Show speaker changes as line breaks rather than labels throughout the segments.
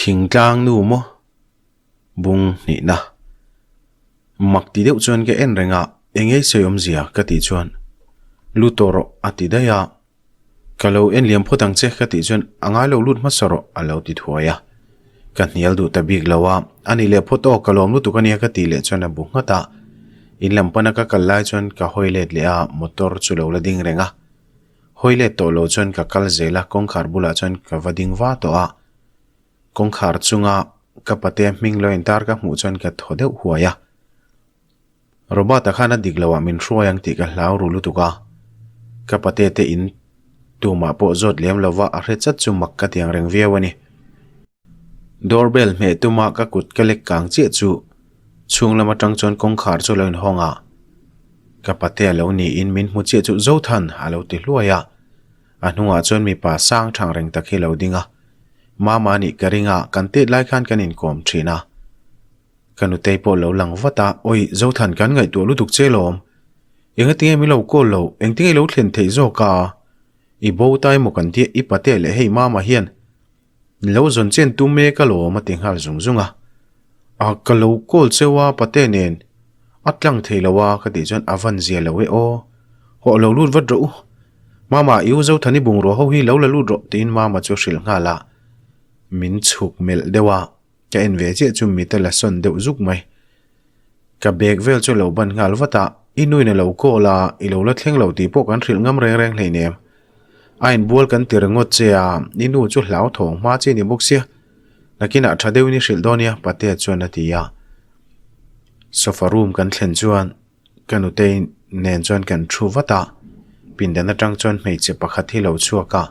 Thingtlang nu maw? Bung hnihna. Mak ti deuh chuan ka en reng a, engei sawi awmzia ka tih chuan Lut tawh rawh a ti daih a. Ka lo en liam phawt ang che ka tih chuan a ngai lo lut hmasa rawh a lo ti thuai a. Ka hnial duh ta bik lo a, a nih leh phawt aw ka lawm lutuk ania ka tih leh chuan a bu nghat a. In lam pana ka kal lai chuan ka hawi let leh a, motor chu lo la ding reng a. Hawi let tawh lo chuan ka kal zel a, kawngkhar bulah chuan ka va ding va tawh a. Kawngkhar chunga ka patea hming lo intar ka hmuh chuan ka thaw deuh huai a. Robert-a khan a dik loah min hruai ang tih ka hlau ru lutuk a. Ka patea te in tumah pawh zawt lem lova a hre chat chu mak ka ti ang reng viau a ni. Doorbell hmeh tuma ka kut ka lek kang chiah chu chhung lam atang chuan kawngkhar chu a lo inhawng a. Ka patea lo niin min hmu chiah chu Zothan a lo ti hluai a. A hnungah chuan mipa sang thang reng tak hi a lo ding a. Mama nih ka ring a, kan tet lai khan kan inkawm thin a. Ka nutei pawh lo lang vat a, Awi Zothan kan ngaihtuah lutuk che lawm. Engatinge min lo call lo, engtinge i lo thlen theih zawk a? I bo ta emaw kan tia i patea leh hei Mama hian Lo zawn chen tum mek alawm a ti nghal zung zung a. A ka lo call cheu a pate nen a tlang thei lo a ka tih chuan a van zia lo e aw. Hawh lo lut vat rawh u. Mama i u Zothani bungrua ho hi lo la lut rawh tiin Mama chu a hrilh nghal a. Min chhuk melh deuh a, ka en ve chiah chu mit a la sawn deuh zuk mai. Ka bag vel chu a lo ban nghal vat a, i nuin a lo call a, i lo la thleng lo tih pawh kan hrilh ngam reng reng hleinem. A inbual kan ti ringawt che a, i nu chu hlauthawng hma che ni bawk sia. Nakinah tha deuhin i hrilh dawn nia, Patea chuan a ti a. Sofa room kan thlen chuan ka nutei nen chuan kan thu vat a, pindan atang chuan hmeichhe pakhat hi lo chhuak a.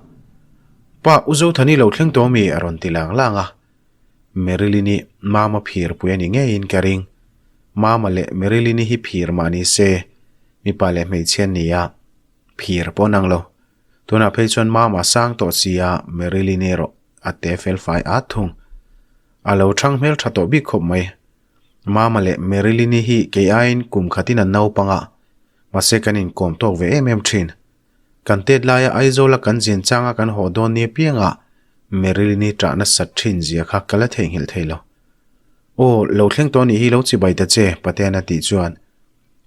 Pa, U Zothani lo thleng tawh ami? a rawn ti lang lang a. Marilyn-i mama phirpui a ni ngeiin ka ring. Mama leh Marilyn-i hi phir mah ni se, mipa leh hmeichhia an ni a. Phir pawh nang lo. Tunah phei chuan Mama sang tawh sia Marilyn erawh a te fel fai at thung. A lo thang hmel tha tawh bik khawp mai. Mama leh Marilyn-i hi kei aiin kum khatin an naupang a, mahse kan inkawm tawk ve em em thin. Kan tet laia Aizawla kan zin changa kan haw dawn ni apiangah Marilyn-i ṭah nasat thin zia kha ka la theihnghilh thei lo. Aw, lo thleng tawh anih hi lo chibai ta che, Pateana tih chuan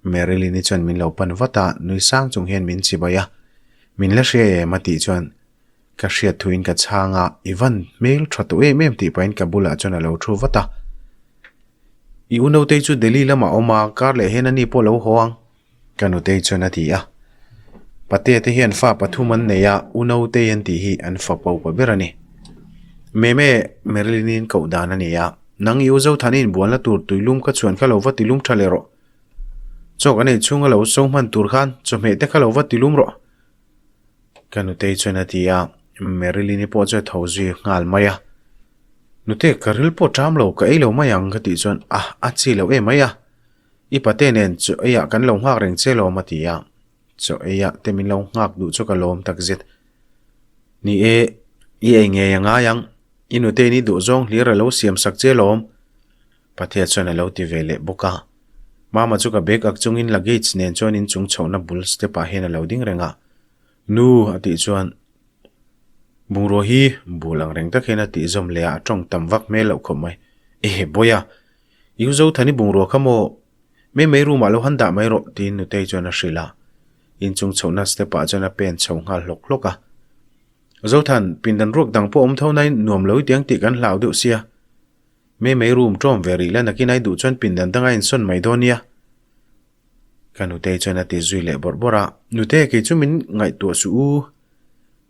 Marilyn-i chuan min lo pan vat a, nui sang chung hian min chibai a. Min la hria em? a tih chuan ka hriat thuin ka chhang a, i van hmel tha tawh em em tih pahin ka bulah chuan a lo thu vat a. I u Notei chu Delhi lamah a awm a, kar leh hian ani pawh a lo haw ang, ka nutei chuan a ti a. Patea te hian fa pathum an nei a, u Notei an tih hi an fa paupa ber a ni. Meme, Marilyn-i'n koh dan a ni a, nang i u Zothana inbualna tur tuilum ka chuan kha lo va tilum tha leh rawh. Chaw kan ei chhunga lo so hman tur khan chawhmeh te kha lo va tilum rawh. Ka nutei chuan a ti a, Marilyn-i pawh chu a tho zui nghal mai a. Nute, ka ril pawh ṭam lo, ka ei lo mai ang ka tih chuan a, a chi lo em mai a. I pate nen chaw eiah kan lo nghak reng che lawm a ti a. Chaw eiah te min lo nghak duh chu ka lawm takzet. Ni e, i ei ngei a ngai ang. I nuteiin i duhzawng hlir a lo siam sak che lawm. Pathia chuan a lo ti ve leh bawk a. Mama chu ka bag ak chungin luggage nen chuan inchung chhohna bul step ah hian a lo ding reng a. Nu a tih chuan bungrua hi bul ang reng tak hian a tih zawm leh a, a tawng tam vak hmel loh khawp mai. Ehe Bawia, i u Zothani bungrua kha maw? Mai mai room ah lo han dah mai rawh tiin Nutei chuan a hrilh a. Inchung chhohna step ah chuan a pen chho nghal hlawk hlawk a. Zothan, pindan ruak dang pawh awm tho nain nuam lo i tiang tih kan hlau deuh sia. Mei mei room ṭawm ve rih la nakin ai duh chuan pindan danga insawn mai dawn nia. Ka nutei chuan a ti zui leh bawrh bawrh a, Nute kei chu min ngaihtuah suh u.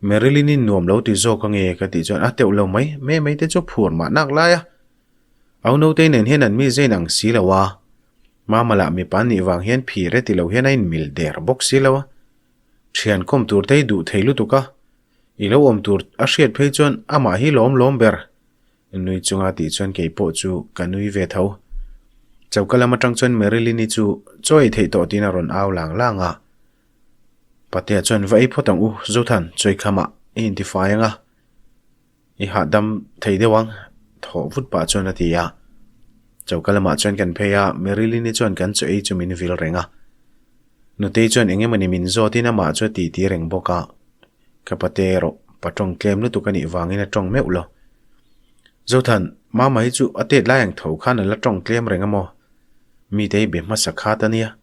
Marilyn-in nuam lo ti zawk ange ka tih chuan a teuh lo mai, Mei mei te chu phur mah nak lai a. Au notei nen hian an mi zain ang si lo a. Mama lah mipa nih vang hian phir e ti lo hian a inmil der bawk si lo a. Ṭhian kawm tur te hi duh thei lutuk a. I lo awm tur a hriat phei chuan amah hi lawm lawm ber. Nui chunga tih chuan kei pawh chu ka nui ve tho. Choka lam atang chuan Marilyn-i chu chaw ei theih tawh tiin a rawn au lang lang a. Patea chuan va ei phawt ang u Zothan, chawi khamah i intifai ang a, i hahdam thei deuh ang thawh vut pah chuan a ti a. Choka lamah chuan kan phei a, Marilyn-i chuan kan chaw ei chu min vil reng a. Nutei chuan eng emawni min zawtin amah chu a titi reng bawk a. Ka pate erawh pa tawng tlem lutuk a nih vangin a tawng meuh lo. Zothan, Mama hi chu a tet lai ang tho khan a la tawng tlem reng a maw? Mite i be hmasa khat a nia.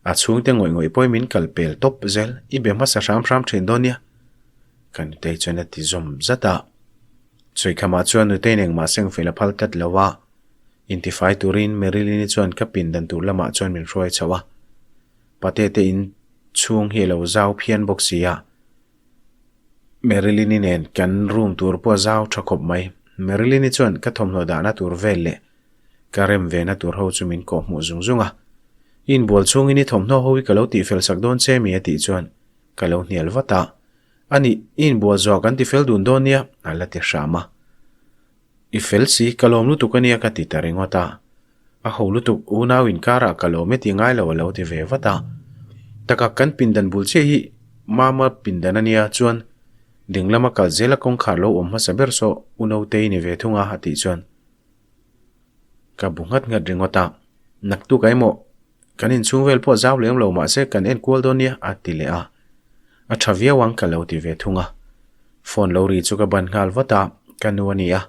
A chhungte ngawih ngawih pawhin min kal pel tawp zel, i be hmasa hram hram thin dawn nia. Ka nutei chuan a ti zawm zat a. Chhuikhamah chuan nutei nen mah seng fel a phal tlat lo a. Intifai turin Marilyn-i chuan ka pindan tur lamah chuan min hruai chhoh a. Pate te in chhung hi a lo zau phian bawk si a. Marilyn-i nen kan room tur pawh a zau tha khawp mai. Marilyn-i chuan ka thawmhnaw dahna tur vel leh ka rem vena tur ho chu min kawh hmuh zung zung a. I inbual chhungin i thawmhnaw ho hi ka lo tihfel sak dawn che mi a tih chuan ka lo hnial vat a. A nih, i inbual zawh kan tifel dun dawn nia a la ti hram a. I fel si, ka lawm lutuk a nia ka ti ta ringawt a. A ho lutuk, unau inkarah ka lawm e ti ngai lo a lo ti ve vat a. Takah kan pindan bul chiah hi Mama pindan a nia chuan ding lama kal zela kawngkhar lo awm hmasa ber saw u Notei ni ve thung a a tih chuan ka bu nghat nghat ringawt a. Naktuk emaw Kan inchhung vel pawh zau lem lo mahse kan en kual dawn nia a ti leh a. A tha viau ang ka lo ti ve thung a. Phone lo ri chu ka ban nghal vat a, ka nu a ni a.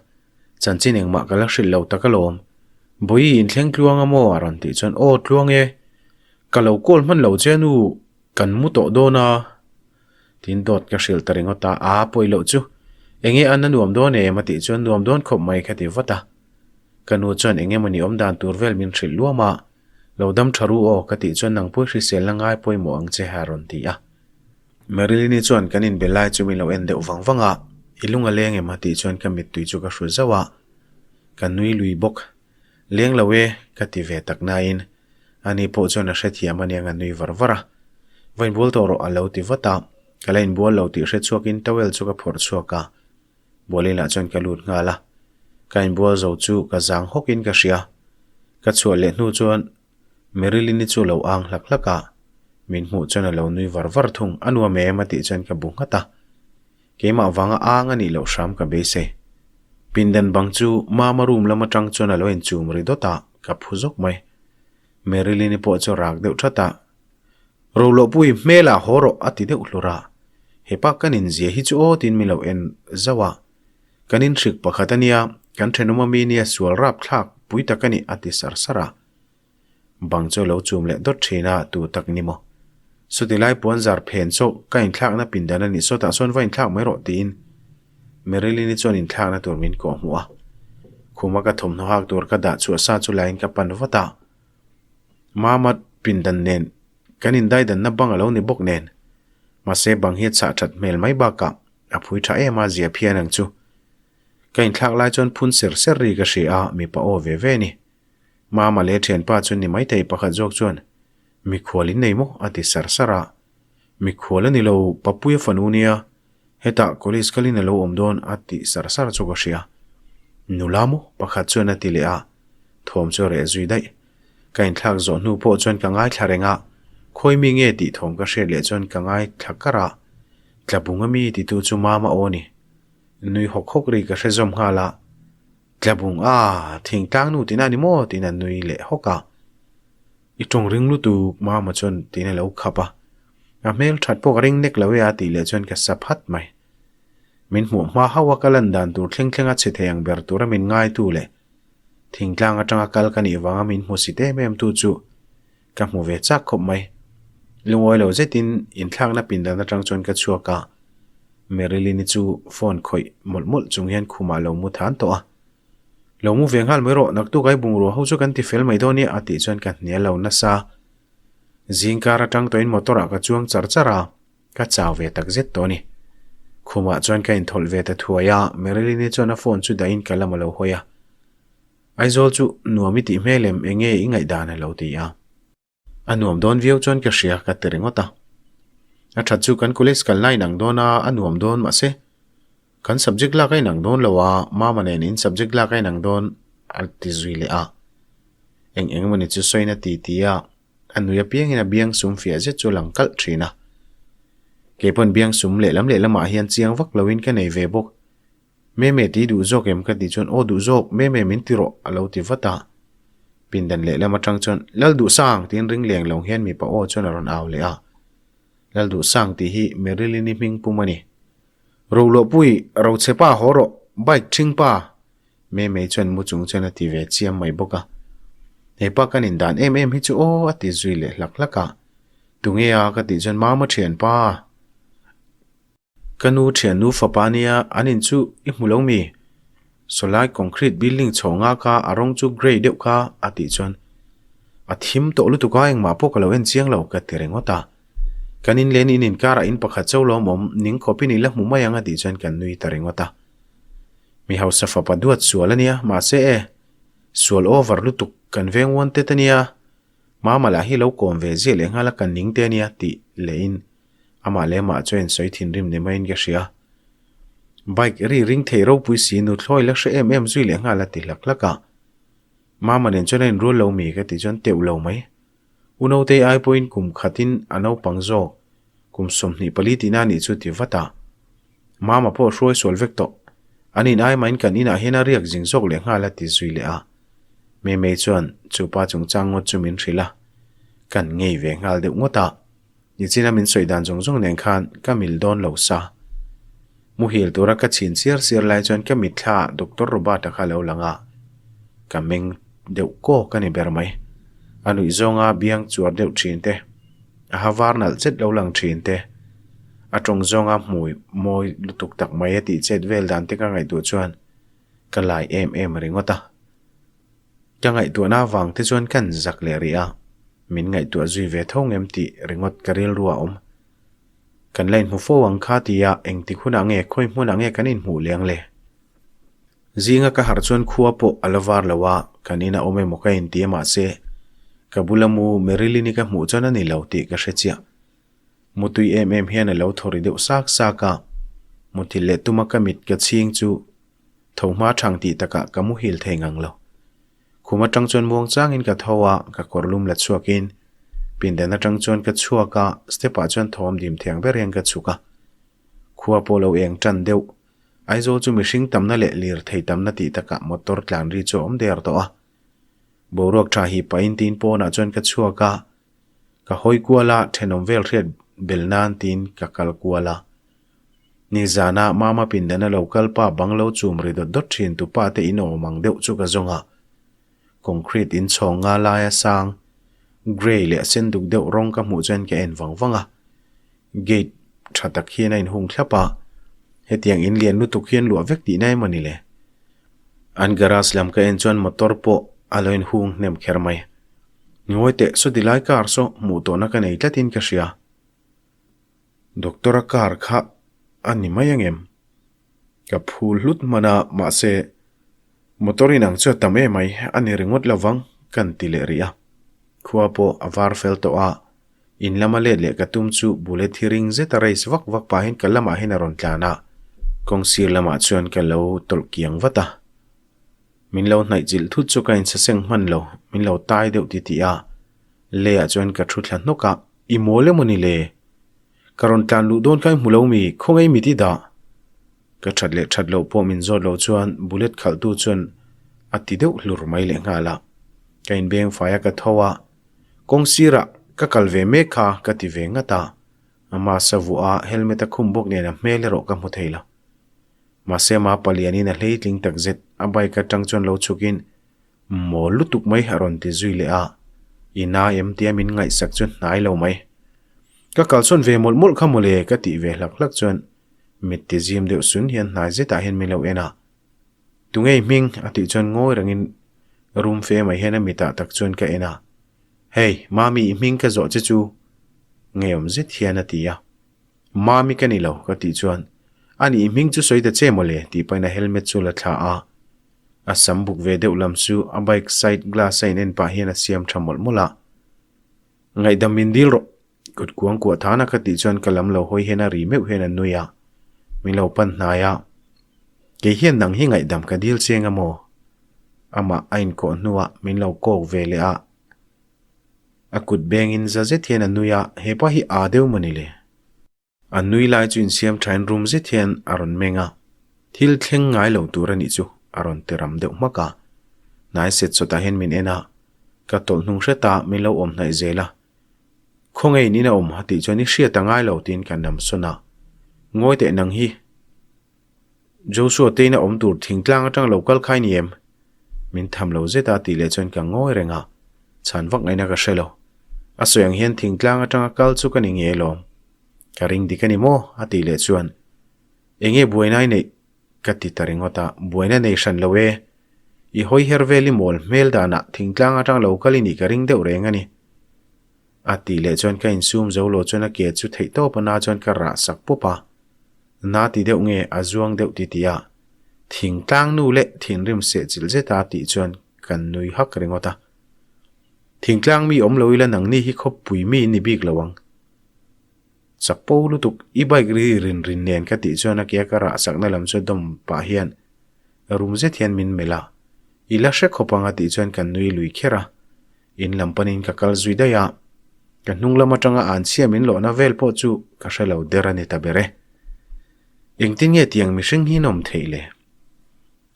Chanchin engmah ka la hrilh lo tak alawm. Bawihi inthleng tluang a maw a rawn tih chuan aw tluang e. Ka lo call hman lo che nu kan mu tawh dawn a. Tin dawt ka hrilh ta ringawt a, aa pawi loh chu. Enge an a nuam dawn em a tih chuan nuam dawn khawp mai ka ti vat a. Ka nu chuan enge mawni awm dan tur vel min hrilh luam a. Lo dam tha ru aw ka tih chuan nang pawh hriselna ngai pawimawh ang che a rawn ti a. Marilyn-i chuan kan inbe lai chu min lo en deuh vang vang a, i lung a leng em a tih chuan ka mittui chu ka hru zauh a, ka nui lui bawk. Leng lo e ka ti ve tak nain ani pawh chuan a hrethiam aniang a nui var var a. Va inbual tawh rawh a lo ti vat a, ka la inbual lo tih hrechhuakin towel chu ka phawrh chhuak a, Bualinah chuan ka lut nghal a, ka inbual zo chu ka zang hawkin ka hria. Ka chhuah leh hnu chuan Marilyn-i chu a lo ang hlak hlak a, min hmuh chuan a lo nui var var thung. A nuam em? a tih chuan ka bu nghat a. Keimah vanga ang a nih loh hram ka beisei. Pindan bang chu Mama room lam atang chuan a lo inchum ri dawt a, ka phu zawk mai. Marilyn-i pawh chu a rak deuh that a, Rolohpui hmelah haw rawh a ti deuh hlur a, hepa kan inzia hi chu aw tiin min lo en zauh a, kan inhrik pakhat a nia, kan thenawm ami nia sual rap thlak pui tak a ni a ti sar sar a. Bang chu a lo chum leh dawt thin a, tu tak ni maw? Sawti lai puan zar phen chaw ka inthlakna pindan a nih sawtah sawn va inthlak mai rawh tiin Marilyn-i chuan inthlakna tur min kawh hmuh a, khuma ka thawmhnaw hak tur ka dah chhuah sa chu laiin ka pan vat a. Mama pindan nen kan indaidanna bang a lo ni bawk nen. Mahse bang hi a chhah that hmel mai bakah a phui tha em a zia phian ang chu. Ka inthlak lai chuan phun ser ser ri ka hria a, mipa aw ve ve a ni. Mama leh thianpa chu ni maithei pakhat zawk chuan mikhual in nei maw a ti sar sar a. Mikhual a ni lo, Papuia fanu nia, Hetah college kalin a lo awm dawn a tih sar sar chu ka hria. Nula maw? Pakhat chuan a ti leh a, thawm chu a reh zui daih. Ka inthlak zawh hnu pawh chuan ka ngaithla reng a, khawi mi nge tih thawm ka hriat leh chuan ka ngaithla kar a, Tlabung ami titu chu Mama aw ni. Nui hawk hawk ri ka hre zawm nghal a, Tlabung a, thingtlang nu tina ni maw? tiin a nui leh hawk a. I tawng ring lutuk Mama chuan tiin a lo khap a. A hmel that pawh ka ring nek lo e a tih leh chuan ka sa phat mai. Min hmuh hma hauh a ka lan dan tur thleng thleng a chhe thei ang ber tura min ngaitu leh thingtlang atanga kal ka nih vanga min hmusit em em tu chu ka hmu ve chak khawp mai. Lungawi lo zetin inthlakna pindan atang chuan ka chhuak a, Marilyn-i chu phone khawih mawlh mawlh chung hian khumah a lo mu than tawh a. Lo mu ve nghal mai rawh, naktuk ai bungrua ho chu kan ti fel mai dawn nia a tih chuan ka hnial lo nasa. Zingkar atang tawhin motor ah ka chuang char char a, ka chau ve tak zet tawh a ni. Khumah chuan ka inthawlh ve ta thuai a, Marilyn-i chuan a phone chu dahin ka lam a lo hawi a. Aizawl chu nuam i tih hmel em, enge i ngaihdan a lo ti a. A nuam dawn viau chuan ka hria ka ti ringawt a. A that chu kan college kalna a inang dawn a, a nuam dawn mahse kan subject lak a inang dawn lo a, mama nen in subject lak a inang dawn a ti zui leh a. Eng eng emawni chu sawiin a ti ti a, a nui apiangin a biang sum fiah zet chu a lang kalh thin a. Keipawn biang sum lehlam lehlamah hian chiang vak loin ka nei ve bawk. Meme ti duh zawk em ka tih chuan aw duh zawk, Meme min ti rawh a lo ti vat a. Pindan lehlam atang chuan Lalduhsang tiin ring leng lo hian mipa aw chuan a rawn au leh a. Lalduhsang tih hi Marilyn-i hming pum a ni. Roluahpui, Rochhepa haw rawh, bike ṭhing pa! Memei chuan mu chung chuan a ti ve chiam mai bawk a. Hepa kan indan em em hi chu aw a ti zui leh hlak hlak a. Tunge a ka tih chuan Mama thianpa. Ka nu thiannu fapa nia an in chu i hmu lo mi? Sawlai concrete building chho nga kha a rawng chu grey deuh kha a tih chuan a thim tawh lutuk a engmah pawh ka lo en chiang lo ka ti ringawt a. Kan in len in inkarah in pakhat cho lawm awm ning khawpin i la hmu mai ang a tih chuan kan nui ta ringawt a. Mi hausa fapa duat sual a nia mahse e sual over lutuk kan veng wanted a nia mama lah hi lo kawm ve ziah leh nghal a kan ning te a nia tih leh in Amah leh amah chuan sawi thinrim ni maiin ka hria. Bike ri ring thei ropui si nuthlawi la hre em em zui leh nghal a ti hlak hlak a. Mama nen chuan a inrual lo mi ka tih chuan teuh lo mai. U Notei ai pawhin kum khatin a naupang zawk kum 24 tihna a nih chu ti vat a. Mama pawh hruai sual vek tawh. An in ai mahin kan inah hian a riak zing zawk leh nghal a ti zui leh a. Memei chuan chupa chungchang ngawt chu min hrilh a. Kan ngei ve nghal deuh ngawt a. Nichina min sawi dan zawng zawng nen khan ka mil dawn lo sa. Muhil tura ka chhin siar siar lai chuan ka mitthla ah Doctor Robert-a kha lo lang a, ka meng deuh kawk a ni ber mai. A nuih zawnga biang chuar deuh thin te, a ha var nalh chet lo lang thin te, a tawng zawnga hmui mawi lutuk tak mai a tih chet vel dan te ka ngaihtuah chuan ka lai em em ringawt a. Ka ngaihtuahna avang te chuan kan zak leh rih a, min ngaihtuah zui ve tho ngem tih ringawt ka rilru a awm. Kan la inhmu fo ang kha tia engtik hunah nge khawi hmunah nge kan inhmuh leng le? Zinga ka harh chuan khua pawh a la var lo a, kan ina awm emaw ka inti a mahse ka bula mu Marilyn-i ka hmuh chuan a ni lo tih ka hre chiah. Mutui em em hian a lo thaw ri deuh sak sak a, muthilh leh tuma ka mit ka chhing chu Tho hma thang tih takah ka muhil thei ngang lo. Khum atang chuan muang changin ka tho a, ka kawr lum la chhuakin pindan atang chuan ka chhuak a, step ah chuan thawm dim thiang ber hian ka chhuk a. Khua pawh lo eng tan deuh. Aizawl chu mihring tamna leh lirthei tamna tih takah motor tlan ri chu a awm der tawh a. Boruak tha hi pahin tiin pawnah chuan ka chhuak a, ka hawi kual a, thenawm vel hriat bel nan tiin ka kal kual a. Nizana Mama pindana lo kal pa bang lo chum ri dawt dawt thin tu pa te in awm ang deuh chu ka zawng a. Concrete in chhawng nga laia sang, grey leh sen duk deuh rawng ka hmuh chuan ka en vang vang a. Gate tha tak hian a inhung thlap a, hetiang in lian lutuk hian luah vek tihna emaw ni le? An garage lam ka en chuan motor pawh a lo inhung hnem kher mai. Ngawi teh saw ti lai car saw hmuh tawhna ka nei tlatin ka hria. Doctor-a car kha a ni mai angem? Ka phul hlut hman a, mahse motor inang chu a tam em mai, a ni ringawt lo vang kan ti leh rih a. Khua pawh a var fel tawh a, in lama let leh ka tum chu bullet hi ring zeta race vak vak pahin ka lamah hian a rawn tlan a, kawng sir lamah chuan ka lo tawlh kiang vat a. Min lo hnaih chilh thut chu ka insaseng hman lo, min lo tai deuh ti tih a, leiah chuan ka thu thla hnawk a, I mawl emaw ni le? Ka rawn tlan luh dawn kha i hmu lo mi, khawngaih mit i dah? Ka that leh that loh pawh min zawt loh chuan bullet khalhtu chuan a ti deuh hlur mai leh nghal a. Ka inbeng fai a ka tho a, kawng sirah ka kal ve mek kha ka ti ve ngat a, a mask a vuah a, helmet a khum bawk nen a hmel erawh ka hmu thei lo. Mahse ma palianin a hleitling takzet, a bike atang chuan lo chhukin Mawl lutuk mai a rawn ti zui leh a, i na em tia min ngaihsak chu hnai lo mai. Ka kalsawn ve mawlh mawlh kha mawle ka tih ve hlak hlak chuan mit ti zim deuh sun hian hnai zetah hian min lo en a. Tunge i hming? a tih chuan ngawi rengin room fe mai hian a mitah tak chuan ka en a. Hey, Mami i hming ka zawh che chu ngeiawm zet hian a ti a. Mami ka ni lo ka tih chuan a nih i hming chu sawi ta che mawle tih pahin a helmet chu la thla a. A sam buk ve deuh lam chu a bike side glass a in en pah hian a siam tha mawlh mawlh a. Ngaihdam min dil rawh, kut kuang kuah than a ka tih chuan ka lam lo hawi hian a ri meuh hian a nui a, min lo pan hnai a. Kei hian nang hi ngaihdam ka dil chiang a maw? Amah a inkawh hnuah min lo kawk ve leh a. A kut bengin za zet hian a nui a, hepa hi aa deuh maw ni le? A nui lai chu insiam thain rum zet hian a rawn meng a, thil thleng ngai lo tur a nih chu a rawn ti ram deuh hmak a. Hnai set sawtah hian min en a, ka tawlh hnung hret a, min lo awm hnaih zel a. Khawngeiin in a awm a tih chuan i hriat a ngai lo tiin ka nam sawn a, Ngawi teh nang hi. Joshua te ina awm tur thingtlang atang lo kal khai ni em? Min tham lo zet a tih leh chuan ka ngawi reng a, chhan vak ngaihna ka hre lo. A sawi ang hian thingtlang atanga kal chu ka ni nge lawm. Ka ring dik a ni maw? a tih leh chuan, Enge buaina i neih? ka ti ta ringawt a, buaina nei hran lo e. I hawi her vel i mawl hmel danah thingtlang atang lo kal i nih ka ring deuh reng a ni. A tih leh chuan ka insum zo lo chuan a ke chu theih tawp a na chuan ka rah sak pawp a. Na ti deuh nge a zuang deuh ti tih a, thingtlang nu leh thinrim seh chilh zet a tih chuan kan nui hak ringawt a. Thingtlang mi awm lo ila nangni hi khawppui mi in ni bik lo ang. Chapo lutuk i bike ri rin rin nen ka tih chuan a ke a ka rah sakna lam chu dawm pah hian rum zet hian min melh a. I la hre khawp ang a tih chuan kan nui lui kher a. In lam panin ka kal zui daih a, ka hnung lam atanga an chhia min lawhna vel pawh chu ka hre lo der a ni ta ber e. Engtin nge tiang mihring hi nawm theih le?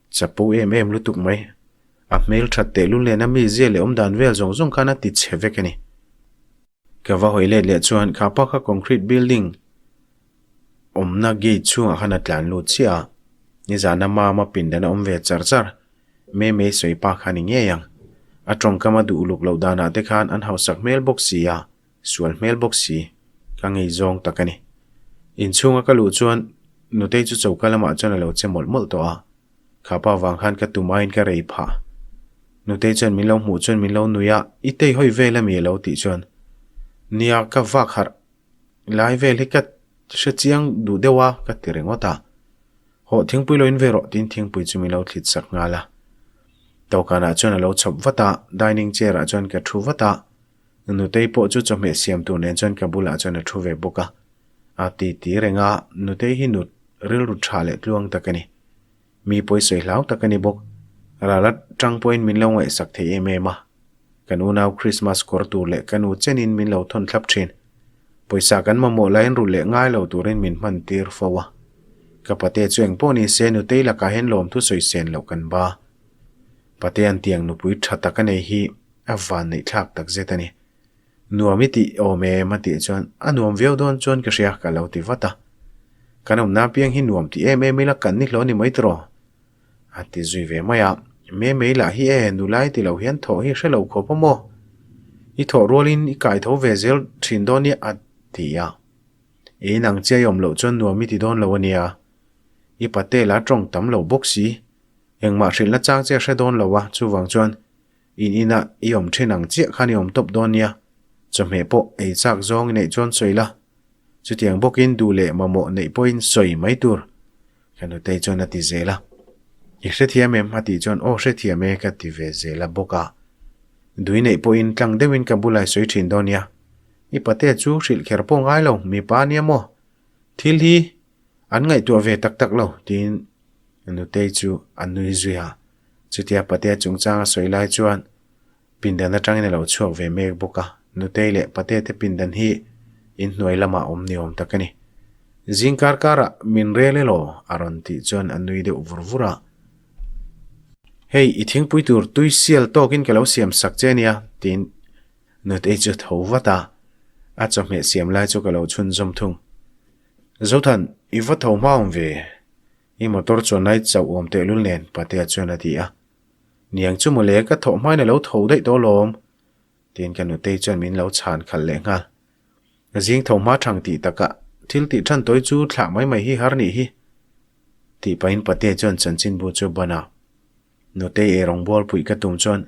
Chapo em em lutuk mai. A hmel that tehlul nena mi zia leh awmdan vel zawng zawng khan a ti chhe vek a ni. Ka va hawi let leh chuan kha pa kha concrete building awmna gate chhungah khan a tlan lut chiah a, nizana mama pindan a awm ve char char. Mei mei sawi pa kha ni ngei ang. A tawngkam a duh uluk loh danah te khan an hausak hmel bawk si a, sual hmel bawk si. Ka ngei zawng tak a ni. Inchhunga ka luh chuan Nutei chu choka lamah chuan a lo che mawlh mawlh tawh a. Kha pa vang khan ka tum aiin ka rei phah. Nutei chuan min lo hmuh chuan min lo nui a, I tei hawi vel ami a lo tih chuan, Nia, ka vak harh lai vel hi ka hre chiang duh deuh a ka ti ringawt a. Hawh thingpui lo in ve rawh tiin thingpui chu min lo thlit sak nghal a. Dawhkanah chuan a lo chhawp vat a, dining chair ah chuan ka thu vat a. Nutei pawh chu chawhmeh siam tur nen chuan ka bulah chuan a thu ve bawk a. A ti ti reng a, Nutei hi nut rilru tha leh tluang tak a ni. Mi pawisawi hlau tak a ni bawk. Ral atang pawhin min lo ngaihsak thei em em a. Kan unau Christmas kawr tur leh ka nu chenin min lo thawn thlap thin. Pawisa kan mamawh laiin rulh leh ngai lo turin min hman tir fo a. Ka pate chu engpawh ni se nutei lakah hian lawmthu sawi sen loh kan ba. Patean tiang nupui tha tak a nei hi a van neih thlak tak zet a ni. Nuam i tih awm em a tih chuan a nuam viau dawn chuan ka hria ka lo ti vat a. Kan awmna apiang hi nuam ti em em ila kan ni hlawh ni mai tiraw? A ti zui ve mai a, Me mei lah hi e, nulai ti lo hian thawh hi hre lo khawp a maw? I thawh rualin i kai tho ve zel thin dawn nia a ti a. I inang chiai awm loh chuan nuam i ti dawn lo a nia. I pate la tawng tam lo bawk si. Engmah hrilhna chang che a hre dawn lo a, chuvang chuan in inah i awm thin ang chiah khan i awm tawp dawn nia. Chawhmeh pawh ei chak zawng i neih chuan sawi la. Chutiang bawkin duh leh mamawh neih pawhin sawi mai tur. Ka nutei chuan a ti zel a. I hrethiam em? a tih chuan aw hrethiam e ka ti ve zel a bawk a. Dui neih pawhin tlang deuhin ka bulah i sawi thin dawn nia. I pate chu hrilh kher pawh ngai lo, mipa ania maw? Thil hi an ngaihtuah ve tak tak lo tiin nutei chu a nui zui a. Chutia patea chungchang a sawi lai chuan Pindan atangin a lo chhuak ve mek bawk a, Nutei leh Pate te pindan hi inhnuai lamah awm ni awm tak a ni. Zing kar karah min rel elaw? a rawn tih chuan a nui deuh vur vur a. Hei, i thingpui tur tui sial tawkin ka lo siam sak che nia, tiin Nutei chu tho vat a, a chawhmeh siam lai chu ka lo chhunzawm thung. Zothan, i va tho hma awm ve? I motor chuan lai chauh awm tehlul nen, Patea chuan a ti a. Niang chu mawle ka thawh hmain a lo tho daih tawh alawm, tiin ka nutei chuan min lo chhan khalh leh nghal. Zing tho hma thang tih takah thil tih than tawi chu thlah mai mai hi har nih hi, tih pahin Patea chuan chanchinbu chu a ban a. Nutei eirawng bual puih ka tum chuan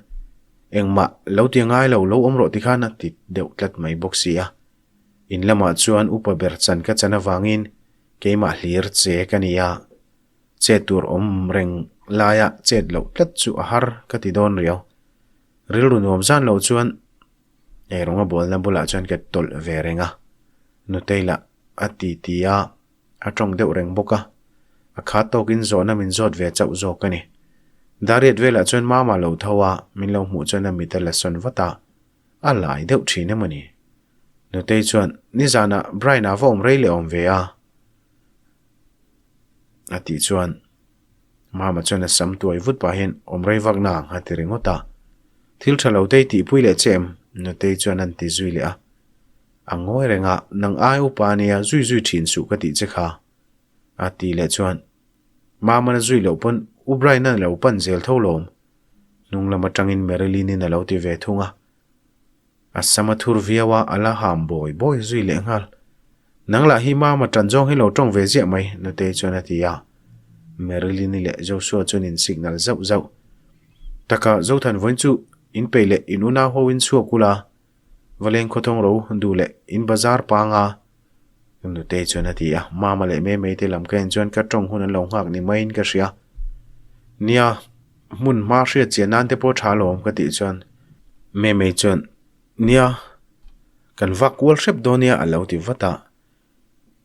engmah lo ti ngai lo, lo awm rawh tikhan a ti deuh tlat mai bawk si a. In lamah chuan upa ber chan ka chan avangin keimah hlir che ka ni a. Chet tur awm reng laia chet loh tlat chu a har ka ti dawn riau. Rilru nuam zan lo chuan eirawng a bualna bulah chuan ka tawlh ve reng a. Nutei lah a ti ti a, a tawng deuh reng bawk a. A khat tawkin zawhna min zawt ve chauh zawk a ni. Dariat velah chuan mama lo tho a, min lo hmuh chuan a mit a la sawn vat a, a lai deuh thin emaw ni. Nutei chuan, Nizanah Brian-a va awm rei leh awm ve a. A tih chuan Mama chuan a sam tuai vut pah hian awm rei vak na ang a ti ringawt a. Thil tha lo te i tihpui leh che em? Nutei chuan an ti zui leh a. A ngawi reng a, nang ai upa ania zui zui thin suh ka tih che kha a tih leh chuan. Mama'n a zui loh pawn U Brian-a'n a lo pan zel tho lawm. Hnung lam atangin Marilyn-in a lo ti ve thung a. A sam a thur viau a, a la ham bawi bawi zui leh nghal. Nang lah hi Mama tan zawng hi lo tawng ve ziah mai, Nutei chuan a ti a. Marilyn-i leh Joshua chuan in signal zauh zauh. Taka Zothan vawiin chu in peih leh in unau ho in chhuak ula, va leng khawthawng ro duh leh in bazar panga Nutei chuan a ti a, Mama leh Memei te lam ka en chuan ka tawng hun an lo nghak ni maiin ka hria. Nia, hmun hma hriat chian nan te pawh tha alawm ka tih chuan Memei chuan Nia, kan vak kual hrep dawn nia a lo ti vat a.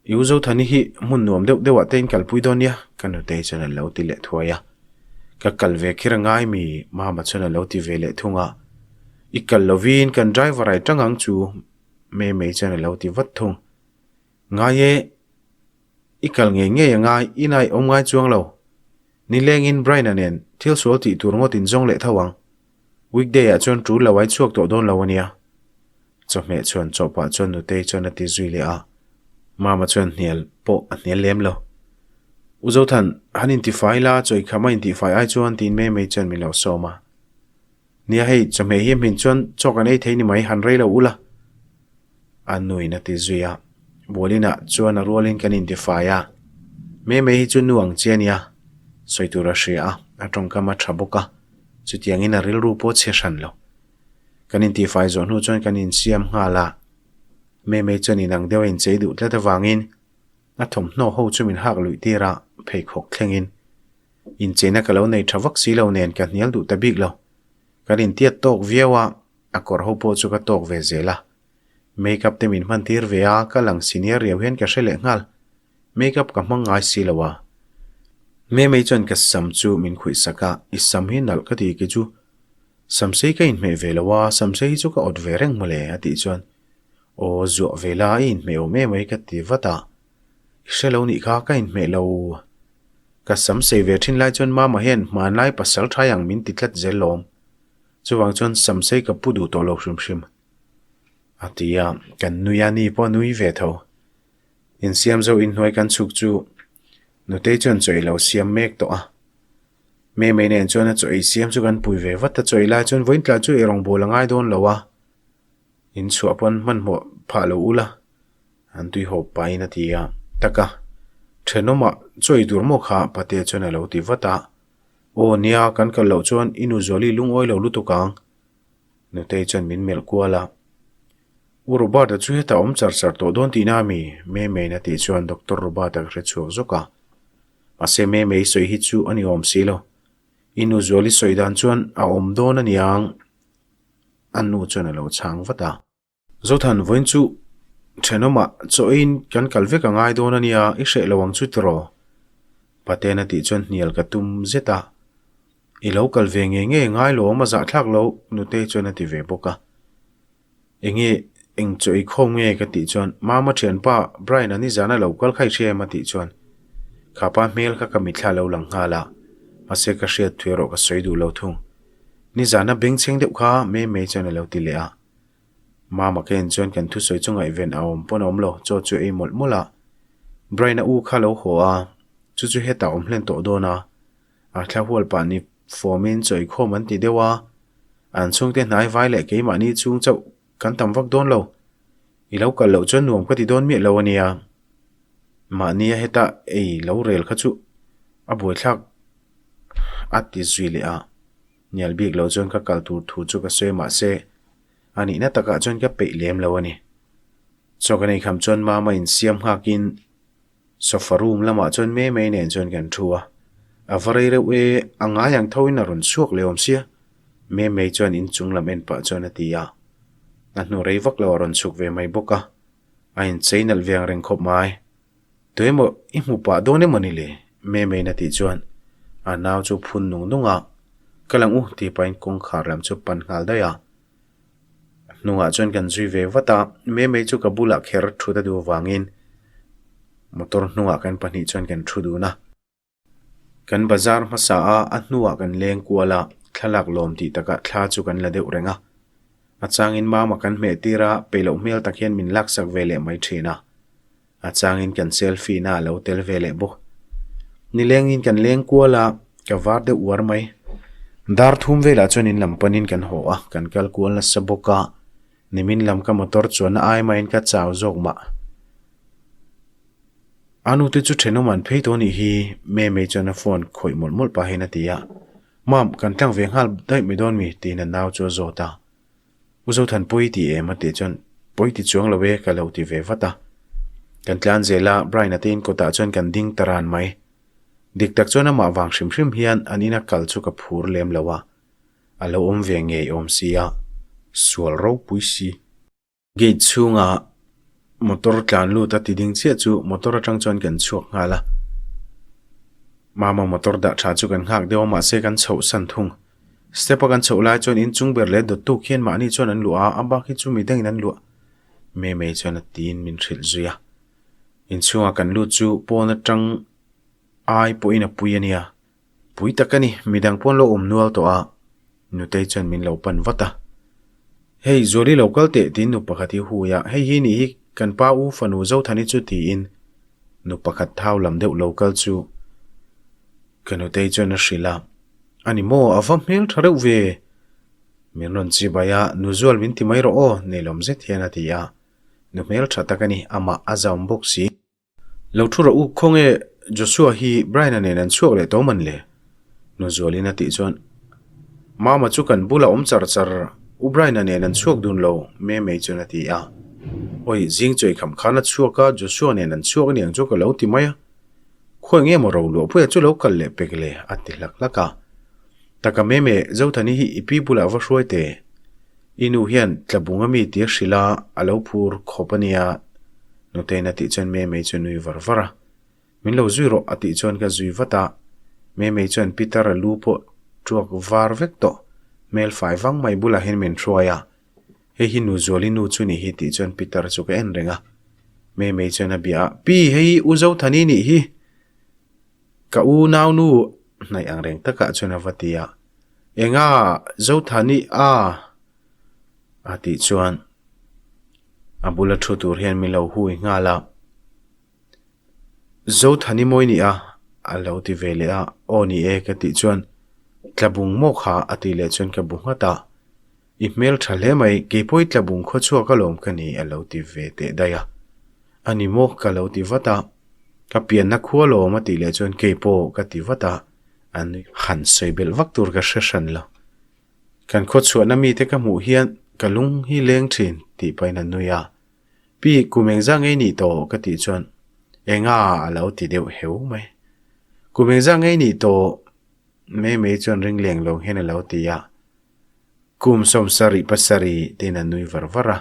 I u Zothani hi hmun nuam deuh deuhah te in kalpui dawn nia ka nutei chuan a lo ti leh thuai a. Ka kal ve khir a ngai mi Mama chuan a lo ti ve leh thung a. I kal lovin kan driver ai tang ang chu Memei chuan a lo ti vat thung. Ngai e, i kal ngei ngei a ngai, i nai awm ngai chuang lo. Nilengin Brian-a nen thil sual tih tur ngawt in zawng leh tho ang. Weekday ah chuan tul lo ai chhuak tawh dawn lo a nia. Chawhmeh chuan chawhpah chuan Nutei chuan a ti zui leh a. Mama chuan hnial pawh a hnial lem lo. U Zothan, han intifai la, chawikham a intihfai ai chuan tiin Memei chuan min lo sawm a. Nia hei, chawhmeh hi a hmin chuan chaw kan ei thei ni mai, han rei lo ula. A nuin a ti zui a, Bualinah chuan a rualin kan intifai a, Memei hi chu nu ang che a nia, sawi tur a hria a, a tawngkam a tha bawk a, chutiangin a rilru pawh chhe hran lo. Kan intifai zawh hnu chuan kan insiam nghal a, Memei chuan inang deuh a inchei duh tlat avangin a thawmhnaw ho chu min hak luih tir a, pheikhawk thlengin. Incheina ka lo nei tha vak si lo nen ka hnial duh ta bik lo. Kan intiat tawk viau a, a kawr ho pawh chu ka tawk ve zel a. Make up te min hman tir ve a, ka lang senior riau hian ka hre leh nghal. Make up ka hmang ngai si lo a. Memei chuan ka sam chu min khuih sak a, i sam hi nalh ka ti ki chu. Samsei ka inhmeh ve lo a, samsei hi chu ka awt ve reng mawle a tih chuan, Aw zuah ve la i inhmeh awm emai ka ti vat a. I hre lo nih kha ka inhmeh lo. Ka sam sei ve thin lai chuan mama hian hmanlai pasal thai ang min ti tlat zel lawm. Chuvang chuan sam sei ka pu duh tawh lo hrim hrim. A ti a, kan nui a ni pawh a nui ve tho. Insiam zo inhnuai kan chhuk chu Nutei chuan chaw ei lo siam mek tawh a. Memei nen chuan a chaw ei siam chu kan pui ve vat a, chaw ei lai chuan vawiin tlai chu ei rawngbâwl a ngai dawn lo a. In chhuah pawn hmanhmawh phah lo ula, an tui hawp pahin a ti a. Taka, thenawmah chawi tur maw kha Patea chuan a lo ti vat a. Aw nia, kan kal loh chuan i nu Zuali lungawi lo lutuk ang. Nutei chuan min melh kual a. U Robert-a chu hetah awm char char tawh dawn tihna a mi? Memei'n a tih chuan Doctor Robert-a ka hre chhuak zawk a. Mahse Memei sawi hi chu a ni awm si lo. I nu Zuali sawi dan chuan a awm dawn a niang. A nu chuan a lo chhang vat a. Zothan, vawiin chu thenawmah chaw eiin kan kal vek a ngai dawn a nia, i hreh lo ang chu tiraw? Paten a tih chuan hnial ka tum zet a. I lo kal ve ngei ngei ngai lo awm a zahthlak lo, Nutei chuan a ti ve bawk a. Enge eng chaw ei khawm nge ka tih chuan Mama thianpa Brian-a nizan a lo kal kha i hria em a tih chuan Khapa hmel kha ka mitthla lo lang nghal a, mahse ka hriat thu erawh ka sawi duh lo thung. Nizana bengchheng deuh kha Mei Mei chuan a lo ti leh a. Mama ka en chuan kan thusawi chu ngaihven a awm pawn a awm lo, chaw chu ei mawlh mawlh a. Brian-a u kha lo haw a, chu chu hetah awm hlen tawh dawn a. A thla hual pah ni fawmin chaw eikhawm an ti deuh a, an chhungte hnai vai leh keimahni chhung chauh kan tam vak dawn lo. I lo kal loh chuan nuam ka ti dawn miah lo a nia. Mahnia heta ei lo rel kha chu a buaithlak a ti zui leh a. Hnial bik lo chuan ka kal tur thu chu ka sawi mahse a nihna takah chuan ka peih lem lo a ni. Chaw ka nei kham chuan mama insiam nghakin Sofa room lamah chuan mei mei nen chuan kan thu a, a va rei reuh e, a ngai ang tho in a rawn chhuak leh awm sia, mei mei chuan inchung lam en pah chuan a ti a, a hnu rei vak lo a rawn chhuk ve mai bawk a, a inchei nalh ve ang reng khawp mai. Tuemaw i hmu pah dawn emaw ni le? Mei meiin a tih chuan a nau chu phun nung nung a, Ka lang u tih pahin kawngkhar lam chu pan nghal daih a. Hnungah chuan kan zui ve vat a, Memei chu ka bulah kher thut a duh avangin motor hnungah kan pahnih chuan kan thu dun a. Kan bazar hmasa a, a hnuah kan leng kual a, thlalak lawm tih takah thla chu kan la deuh reng a. A changin mama kan hmeh tir a, peih loh hmel tak hian min laksak ve leh mai thin a. A changin kan selfie na a lo tel ve leh bawk. Nilengin kan leng kual a, ka var deuh uar mai. Dar thum velah chuan in lam panin kan haw a, kan kal kual nasa bawk a. Nimin lam ka motor chuanna ai mahin ka chau zawk mah. A nute chu thenawm an phei tawh anih hi, Memei chuan a phone khawih mawlh mawlh pahin a ti a. Mam, kan tlang ve nghal daih mai dawn mi? tiin a nau chu a zawt a. U Zothan pawi ti em? a tih chuan pawi ti chuang lo e ka lo ti ve vat a. Kan tlan zel a, Brian-a te in kawtah chuan kan ding ta ran mai. Dik tak chuan amah vang hrim hrim hian an ina kal chu ka phur lem lo a, a lo awm ve ngei awm si a, sual ropui si. Gate chhunga motor tlan lut a ti ding chiah chu motor atang chuan kan chhuak nghal a. Mama motor dah tha chu kan nghak deuh a mahse kan chhoh san thung. Step a kan chhoh lai chuan inchung ber leh dawttu khian mahni chuan an luah a, a bak hi chu midangin an luah. Memei chuan a tiin min hrilh zui a. Inchhunga kan lut chu pawn atang ai pawhin a pui a nia. Pui tak a ni, midang pawn lo awm nual tawh a, Nutei chuan min lo pan vat a. Hei, Zuali lo kal teh tiin nu pakhat hi hui a, hei hi nih hi kan pa u fanu Zothani chu tiin nu pakhat thau lam deuh lo kal chu ka Nutei chuan a hrilh a, A ni maw, a va hmel tha reuh ve. Min rawn chibai a, Nu Zual min ti mai rawh aw, nelawm zet hian a ti a. Nu hmel tha tak a ni, amah a zam bawk si. Lo thu rawh u, khawnge Joshua hi Brian-a nen an chhuak leh tawh man le? Nu Zualin a tih chuan, Mama chu kan bulah awm char char, u Brian-a nen an chhuak dun lo, Memei chuan a ti a. Awi, zing chawi kham khan a chhuak a, Joshua nen an chhuak aniang chu ka lo ti mai a. Khawi nge maw Roluahpuia chu lo kal leh pek le? a ti hlak hlak a. Taka Meme, Zothani hi i pi bulah va hruai teh. I nu hian tlabung a mi tia hrilh a, a lo phur khawp a nia. Nutein a tih chuan Memei chu nui var var a. Min lo zui rawh a tih chuan ka zui vat a. Memei chuan Peter a lu pawh tuak var vek tawh. Hmel fai vang mai bulah hian min hruai a. Hei hi nu Zuali nu chu nih hi tih chuan Peter chu ka en reng a. Memei chuan a bia a, Pi, hei hi U Zothani nih hi. Ka u naunu hnaih ang reng takah chuan a va ti a, Enga Zothani a? a tih chuan a bula thu tur hian min lo hui nghal a, Zothani mawi ni a? a lo ti ve leh a, Aw ni e ka tih chuan Tlabung maw kha a tih leh chuan ka bu nghat a, I hmel tha hle mai, keipawh i tlabung khaw chhuak alawm ka ni a lo ti ve teh daih a. A ni maw ka lo ti vat a, ka pianna khua lawm a tih leh chuan keipawh ka ti vat a, an han sawi belh vak tur ka hre hran lo. Kan khaw chhuahna mite ka hmuh hian ka lung hi leng thin tih pahin a nui a. Pi, kum engzah ngei nih tawh ka tih chuan enga a lo ti deuh heu mai. Kum engzah ngei nih tawh Mei mei chuan ring leng lo hian a lo ti a. Kum 77 pasarih tiin a nui var var a.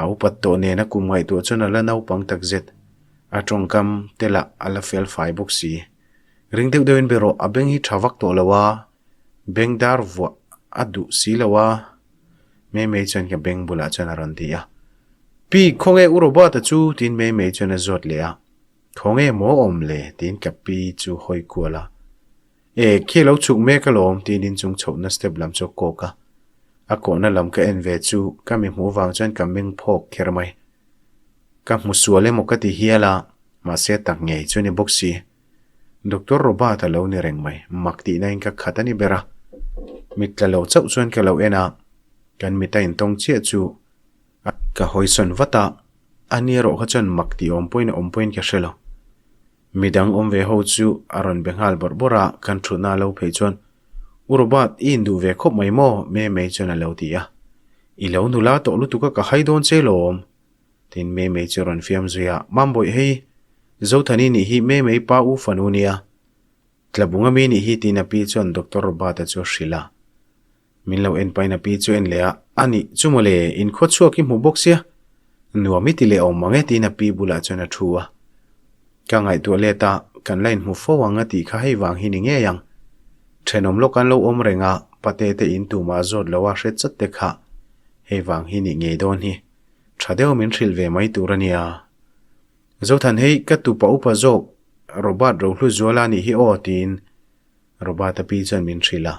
A upat tawh nen a kum ngaihtuah chuan a la naupang takzet. A tawngkam te lah a la fel fai bawk si. Ring deuh deuhin be rawh, a beng hi tha vak tawh lo a, beng dar vuah a duh si lo a, Mei Mei chuan ka beng bulah chuan a rawn ti a. Pi, khawnge u Robert-a chu? tiin Mei Mei chuan a zawt leh a. Khawnge maw awm le? tiin ka pi chu hawi kual a. E, khi a lo chhuk mek alawm tiin inchung chhohna step lam chu a kawk a. A kawhna lam ka en ve chu ka mi hmuh vang chuan ka meng phawk kher mai. Ka hmu sual emaw ka ti hial a, mahse tak ngei chu ni bawk si. Doctor Robert a lo ni reng mai, mak tihna in ka khat a ni ber a. Mit tla lo chauh chuan ka lo en a, kan mit a intawng chiah chu ka hawisawn vat a, ani erawh kha chuan mak tih awm pawhin a awm pawhin ka hre lo. Midang awm ve ho chu a rawn be nghal bawrh bawrh a, kan thutna a lo phei chuan, U Robert, i induh ve khawp mai maw? Memei chuan a lo ti a. I lo nula tawh lutuk a, ka hai dawn che lawm. Tin Memei chu a rawn fiam zui a, Mambawi hei, Zothani nih hi Memei pa u fanu nia. Tlabung ami nih hi tiin a pi chuan Doctor Robert-a chu a hrilh a. Min lo en pain a pi chu en leh a, A nih, chu maw le, in khaw chhuak i hmu bawk sia. Nuam i ti leh awm mang e tiin a pi bulah chuan a thu a. Ka ngaihtuah let a, kan la inhmu fo ang a tih kha hei vang hi ni ngei ang. Thenawm lawk an lo awm reng a, pate te in tumah zawt lo a hre chat te kha hei vang hi nih ngei dawn hi. Tha deuh min hrilh ve mai tur a nia. Zothan hei ka tupa upa zawk Robert Rohluzuala nih hi aw tiin Robert-a pi chuan min hrilh a.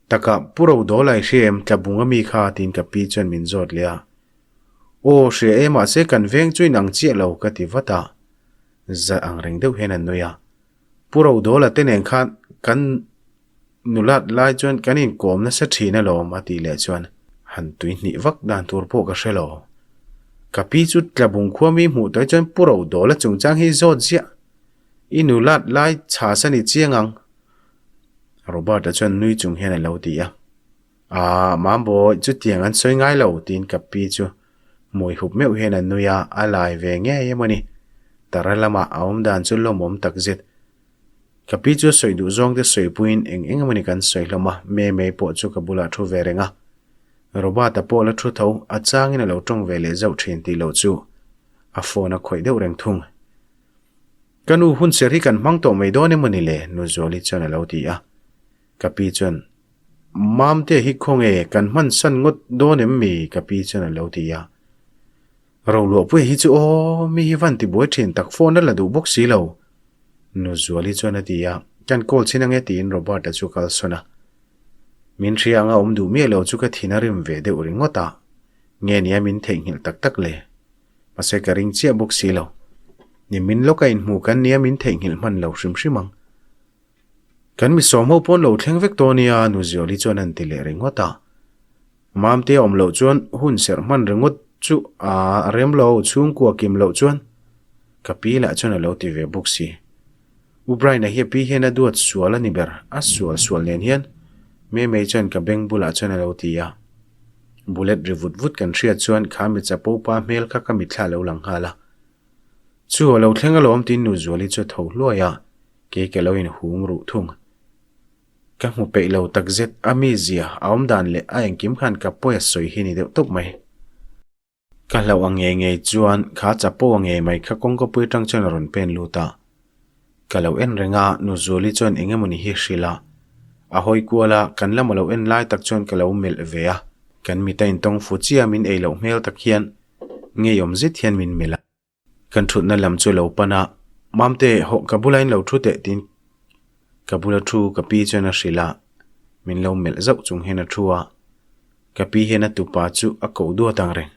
Takah, Pu Rodawla i hria em? Tlabung a mi kha? tiin ka pi chuan min zawt leh a. Aw, hria e, mahse kan veng chu inang chiah lo, ka ti vat a. Za ang reng deuh hian a nui a. Pu Rodawla te nen khan kan nulat lai chuan kan inkawm nasa thin alawm a tih leh chuan han tui hnih vak dan tur pawh ka hre lo. Ka pi chu tlabung khua mi hmuh tawh hi chuan Pu Rodawla chungchang hi zawt ziah. I nulat lai chhas a ni chiang ang. Robert-a chuan nui chung hian a lo ti a. Aaa, Mambawi, chutiang an sawi ngai lo, tiin ka pi chu hmui hup meuh hian a nui a, a lai ve ngei emaw ni. Tara lamah a awm dan chu lawmawm tak zet. Ka pi chu sawi duh zawng te sawi puiin eng eng emaw ni kan sawi hlawm a, Memei pawh chu ka bulah thu ve reng a. Robert-a pawh la thu tho, a changin a lo tawng ve leh zauh thin tih loh chu a phone a khawih deuh reng thung. Ka nu hun ser hi kan hmang tawh mai dawn emaw ni le? Nu Zuali chuan a lo ti a. Ka pi chuan, Mamte hi khawnge kan hman san ngawt dawn em mi? Ka pi chuan a lo ti a. Roluahpuia hi chu aw, mi hi van tibuai thin tak phone a la duh bawk si lo. Nu Zuali chuan a ti a, Kan call chhin ange tiin Robert-a chu kal sawn a. Min hria anga awm duh miah lo chu ka thin a rim ve deuh ringawt a, nge nia min theihnghilh tak tak le? Mahse ka ring chiah bawk si lo. Nimin lawka inhmuh kan nia min theihnghilh hman lo hrim hrim ang. Kan mi sawm ho pawn lo thleng vek tawh nia, Nu Ziawli chuan an ti leh ringawt a. Mamte a awm loh chuan hun serh hman ringawt chu a rem lo, chhungkua kim loh chuan ka pi lah chuan a lo ti ve bawk si. U Brian-a hi a pi hian a duat sual a ni ber, a sual sual nen hian Memei chuan ka beng bulah chuan a lo ti a. Bullet ri vut vut kan hriat chuan kha mi chapo pa hmel kha ka mitthla a lo lang nghal a. Chu a lo thleng alawm tiin Nu Zuali chu a tho hluai a. Kei ka lo inhum ruh thung. Ka hmu peih lo takzet, a mizia, a awmdan leh a engkim khan ka pawi a sawi hi ni deuh tawp mai. Ka hlauh ang ngei ngei chuan kha chapo a ngei mai kha kawngkapui atang chuan a rawn pen lut a. Ka lo en reng a, Nu Zuali chuan eng emawni hi hrilh a. A hawi kual a, kan lam a lo en lai tak chuan ka lo melh ve a. Kan mit a intawng fu chiah min ei loh hmel tak hian ngeiawm zet hian min melh a. Kan thutna lam chu lo pan a, Mamte, hawh ka bula in lo thu teh tiin ka bula thu ka pi chuan a hrilh a, min lo melh zauh chung hian a thu a, ka pi hian a tupa chu a koh duat ang reng.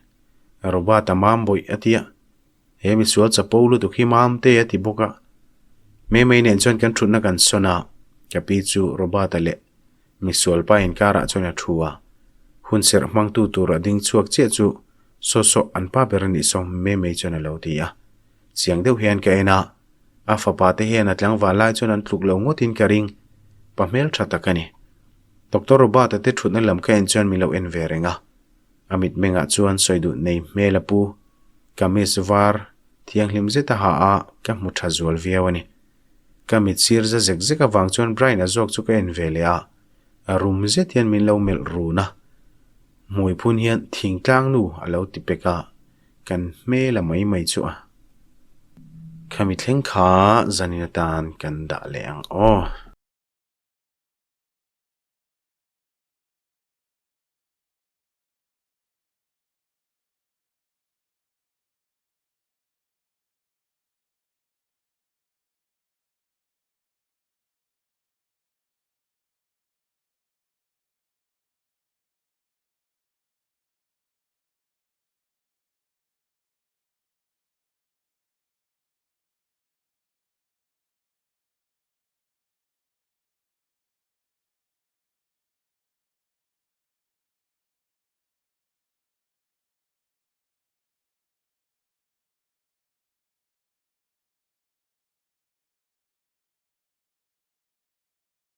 Robert-a mam bawih a ti a, he misual chapo lutuk hi Mamte a ti bawk a. Memei nen chuan kan thutna kan sawn a, ka pi chu Robert-a leh Misual pa inkarah chuan a thu a, hun serh hmangtu tur a ding chhuak chiah chu saw saw an pa ber a nih saw Mei Mei chuan a lo ti a. Chiang deuh hian ka en a, a fapa te hian a tlangval lai chuan an tluk lo ngawtin ka ring, pa hmel tha tak a ni. Doctor Robert-a te thutna lam ka en chuan min lo en ve reng a, a mitmengah chuan sawi duh nei hmel a pu, kamis var thianghlim zet a ha a, ka hmu tha zual viau a ni. Ka mit sir za zek zek avang chuan Brian-a zawk chu ka en ve leh a, a rum zet hian min lo melh run a. Hmui phun hian thingtlang nu a lo ti pek a, kan hmel a mai mai chu a. Khami thleng kha zanin atan kan dah leh ang aw.